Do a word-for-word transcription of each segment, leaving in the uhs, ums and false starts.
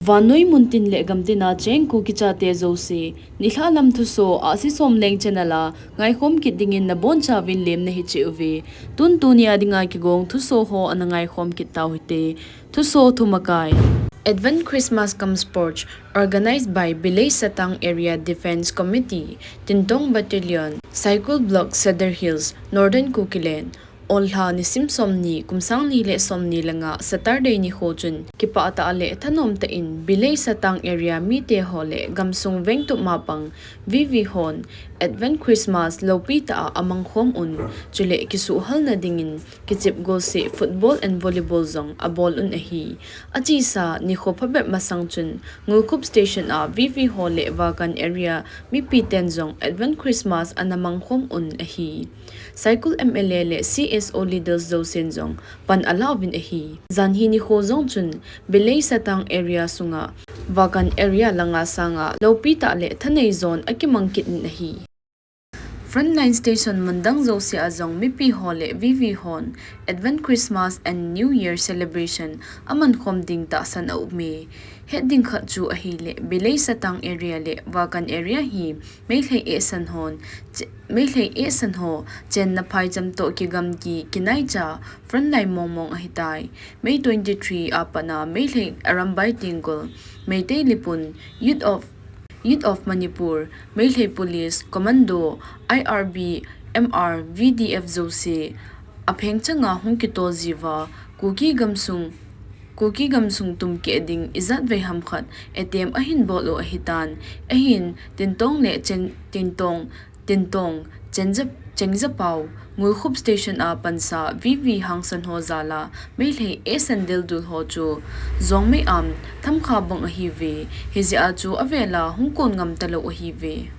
Vannoi muntin le gamtina cheng Kuki chate jouse, nilhah lam thuso Ahsi Somleng channel a ngaikhom kit dingin nabonchauvin lemna hiche uve. Tun tunia dinga kigong thuso ho ana ngaikhom kit tau hite. Thuso thumakai. Advent Christmas cum Sports, organized by Bilei Satang Area Defence Committee, Tintong Battalion, Saikul Block, Sadar Hills, Northern Kukiland. Ollha nisim somni, kum sang ni le somni le nga, Saturday nikho chun, kipah tah le thanom tah in, Bilei Satang area mite ho le gamsung vengtup mapang, V V hon, Advent Christmas lopi tah a amangkhom un, chule kisuhhalna dingin, kichep golseh football and volleyball jong abol un ahi. Achesa, nikho phabep masang chun, Ngulkhup Station a V V ho le Vakan area mipiten jong Advent Christmas ana mangkhom un ahi. Saikul M L A le C S O leaders jousen jong pan alauvin ahi. Janhi nikho jong chun Bilei Satang area sunga Vakan area langa sanga lopi tah le thanei jon akimang kit in ahi. Frontline station mundang jouse a jong mipi ho le V V hon Advent Christmas and New Year celebration amankhom ding tahsan aume. Het ding khat chu ahile Bilei Satang area le Vakan area hi Meitei eisan hon, ch-, Meitei eisan ho chenna phaicham toh kigamgi kinaicha frontline mongmong ahitai. May twenty-three a pat a Meitei Arambai Tenggol, Meitei Leepun, Youth of, Youth of Manipur, Meitei Police, Commando, I R B, M R, V D F jouse, apheng changa hung kitol jiuva, Kuki gamsung, Kuki gamsung tumkeh ding ijat vei ham khat, atem ahin bol u ahitan, ahin, Tintong le Chen, Tintong, Tintong, Chengja, Chengjapao, Ngulkhup Station a pansa, V V hangsan ho jal a, Meitei eisan deldul ho chu, jong mei am, thamkha bang ahiuve, hijeh a chu avel a hung kon ngam talou ahiuve.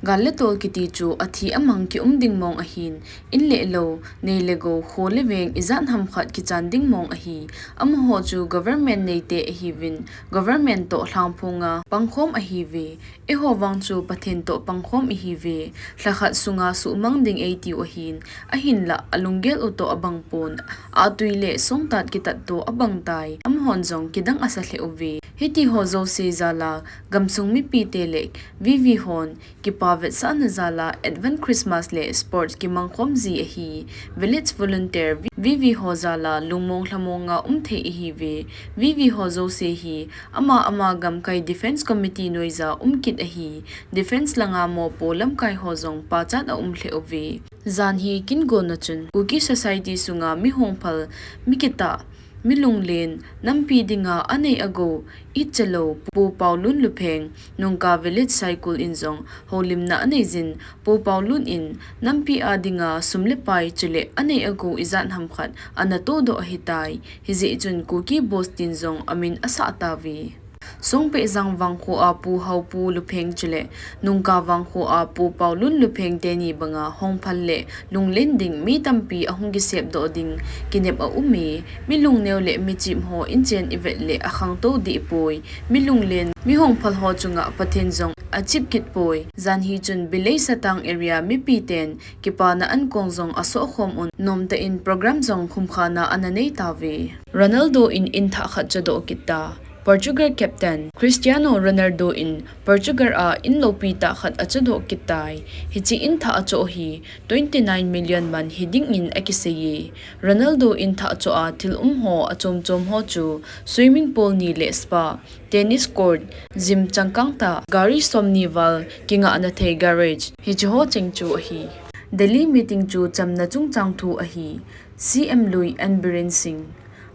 Gal le tol kiti chu athi amang kium ding mong ahin, in le lou, nei le gou, kho le veng, ijat ham khat kichan ding mong ahi, amaho chu government neite ahiuvin, government toh lhangphong a pangkhom ahiuve. Eiho vang chu Pathen toh pangkhom ihiuve, lhakhat sunga suhmang ding eitiu ahin, ahinlah alunggel u toh abang pon, atui le songtat kitat toh abang tai, amahon jong kidang asa lheh uve. Hiti ho jouse jal a, gamsung mipite le V V hon, kipa vetsahna jal a, Advent Christmas le sports kimangkhom ji ahi, Village Volunteer, V V ho jal a, lungmong lhamong a um thei ihiuve, V V ho jouse hi, ama ama gamkai Defence Committee noija um kit ahi. Defence langa mopo lamkai ho jong pachat aum lheh uve. Jan hi kin gonna chun Kuki Society sunga mi hongphal, mi kitah, mi lunglen, nampi dinga anei agou, itchalou, Pu Paolun Lupheng, Nungka Village Saikul in jong houlimna anei jin, Pu Paolun in nampi a dinga sum le pai chule anei agou ijat ham khat ana todoh ahitai. Hijeh chun Kuki Boss tin jong amin asah tauve. Songpehjang vangkho a Pu Haopu Lupheng chule Nungka vangkho a Pu Paolun Lupheng teni banga hongphal le lunglen ding mi tampi ahung kisepdoh ding kinep aume. Mi lungneo le mi chim ho inchen ivet le akhangtou deh poi. Mi lunglen, mi hongphal ho chunga Pathen jong achip kit poi. Jan hi chun Bilei Satang area mipiten kipana ankong jong asohkhom un, nomtah in program jong khumkhana ana nei tauve. Ronaldo in in thah khat chodoh kit ta. Portugal captain Cristiano Ronaldo in Portugal a in lopi tah khat achodoh kit tai. Hiche in thah achoh hi twenty-nine million man hiding in akiseiye. Ronaldo in thah choh a thil um ho achom chom ho chu swimming pool ni le spa, tennis court, gym changkang tah, gari somni val kingahna thei garage, hiche ho cheng chu ahi. Delhi meeting chu chamna chungchang thu ahi, C M lui N Biren Singh.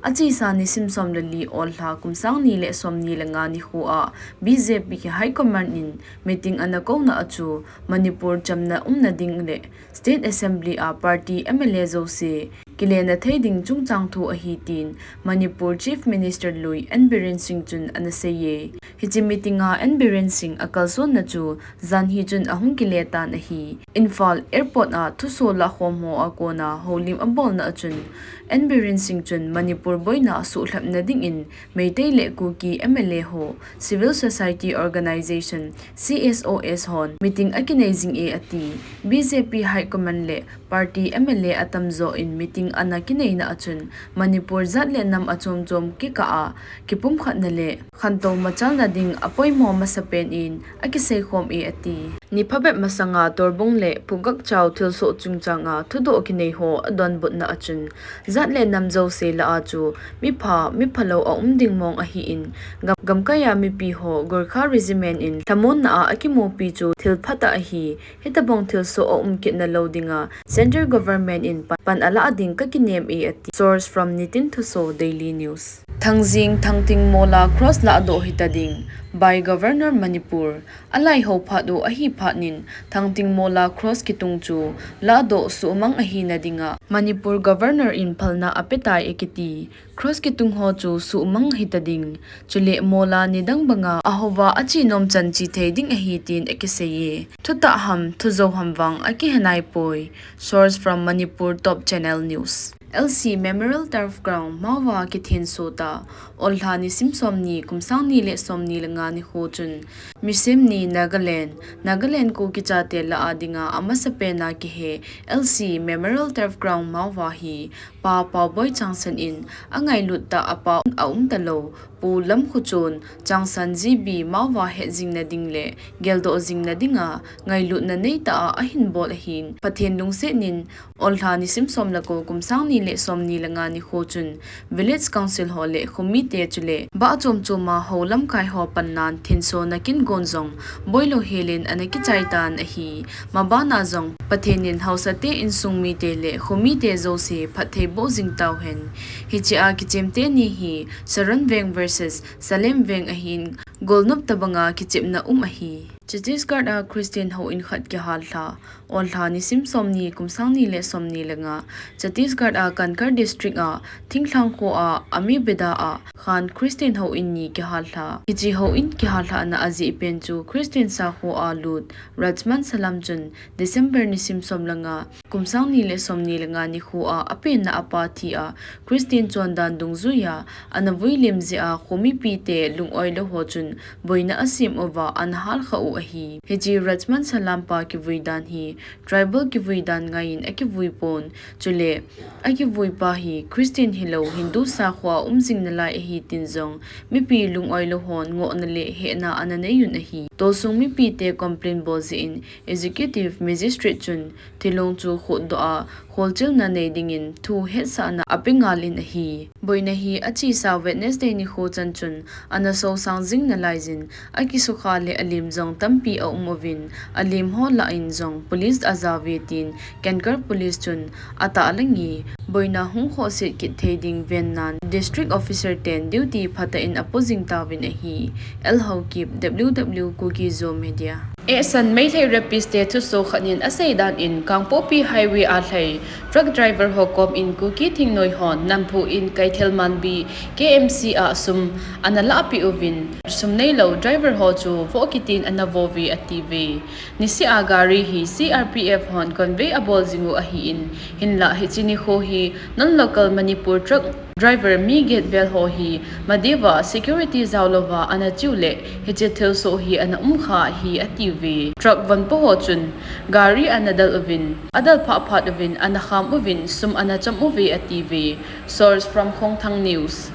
Achesa nisim som le li Ollha kum sang ni le som ni le nga nikho a B J P High Command in meeting ana kouna a chu Manipur chamna umna ding le State Assembly a party M L A jouse kilena thei ding chungchang thu ahi tin Manipur Chief Minister lui N Biren Singh chun ana seiye. Hiche meeting a N Biren Singh akalsonna chu janhi chun ahung kile tan ahi. Imphal Airport a thuso lahkhom ho a kona houlim abolna a chun N Biren Singh chun Manipur boina asuhlhepna dingin Meitei le Kuki M L A ho, Civil Society Organization, C S O S hon meeting akinei jing e ati. B J P High Command le party M L A atamjo in meeting ana kineina a chun Manipur jat le nam achom chom kikah a kipumkhatna le khantou machalna ding apoimo masapen in akiseikhom e ati. Ni phabep masanga Torbung le Pukakchao thilsoh chungchang a thudoh kinei ho adonbutna a chun jat le nam jouse lah a chu mipha, miphalou aum ding mong ahin, gam, gamkai a mipi ho Gorkha Regiment in lhamonna a akimupi chu thil phatah ahi. Hitobang thilsoh aum kitna lou dinga Central Government in pan, pan alah ding kakinem e ati. Source from Nitin Thuso, Daily News. Thangjing Thangting Mola Cross lahdoh hita ding by Governor Manipur. Alaiho phat u ahi phat in Thangting Mola Cross kitung chu lahdoh suhmang ahina dinga Manipur Governor in phalna apetai akiti. Cross kitung ho chu suhmang hita ding. Chule mola nidang banga ahouva achenom chan chethei ding ahi tin akisei e. Thutah ham, thujou ham vang akihenaipoi. Source from Manipur Top Channel News. L C Memorial Turf Ground, Maova kithenso ta. Ollha nisim somni, kum sang ni le somni le nga nikho chun Misemni Nagaland, Nagaland Kuki chate lah a dinga amasapen a kihe L C Memorial Turf Ground Maova hi Pa Paoboi Changsan in angailut tah a apa aum talou Pu Lamkhochon Changsan G B Maova hetjingna ding le geldoh jingna dinga ngailutna neitah a ahinbol ahin, Pathen lungset in Ollha nisim som le ko, kum sang ni le somni le nga nikho chun Village Council ho le khomite chule bah chom chom a hou lamkai ho pannan thensona kin gon jong boilou helin ana kichai tan ahi. Mabana jong Pathen in haosate insung mite le khomite jouse phattheiboh jing tauhen. Hiche a kichemte ni hi Saron Veng versus Salem Veng ahin, golnop tobanga kichepna um ahi. Chhattisgarh a Christian houin khat kihalha. Ollha nisim somni, kum sang ni le somni le nga, Chhattisgarh a Kanker District a Thinglhang kho a Ami Beda a khan Christian houin ni kihalha. Hiche houin kihalhana ajeh pen chu Christian sakho a lut Rachman Salam chun December nisim som le nga, kum sang ni le somni le nga nikho a apenna apa thi a Christian chondan dungjuia ana vui lim jeh a khomipite lung-oi lou ho chun boina asem uva ana halkha u ahi. Hiche Rachman Salam pa kivui dan hi tribal kivui dan ngaiyin akivui pon. Chule akivui pa hi Christian hilou Hindu sakho a um jing nalai ahi tin jong mipi lung-oi lou hon ngohna le hehna ana nei un ahi. Tolsung mipite complain bol jeh in Executive Magistrate chun thilong chu khotdoh a kholchilna nei dingin thu hetsahna ape ngal in ahi. Boina hi achesa Wednesday nikho chan chun ana sosang jing nalaiyin, akisukha le alim jong tampi aum uvin, alim ho lah in jong police ajao ve tin Kanker Police chun atahlang e. Boina hung khohset kit thei ding vennan District Officer ten duty phatah in apo jing tauvin ahi. L Haokip, W W Kuki Zo Media. Ehsan Meitei rapist te thuso khat in asei dan in Kangpokpi Highway a lhai truck driver ho kom in Kuki thingnoi hon namphu in Keithelmanbi K M C a sum ana lahpeh uvin, sum neilou driver ho chu voh kitin ana vo uve ati uve. Niseh a gari hi C R P F hon convoy abol jing u ahin, hinlah hiche nikho hi non-local Manipur truck driver mi get vel ho hi Madheva security jaolouva ana che u le hiche thilsoh hi ana umkha ahi ati uve. Truck vonpo ho chun gari ana del uvin, adel phah phat uvin ana kham uvin sum ana cham uve ati uve. Source from Khongthang News.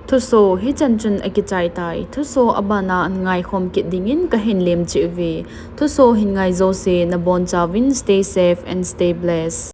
Thuso hichan chun akichai tai. Thuso abana ngaikhom kit dingin kahin lemcheh uve. Thuso hin ngai jouse nabonchauvin stay safe and stay blessed.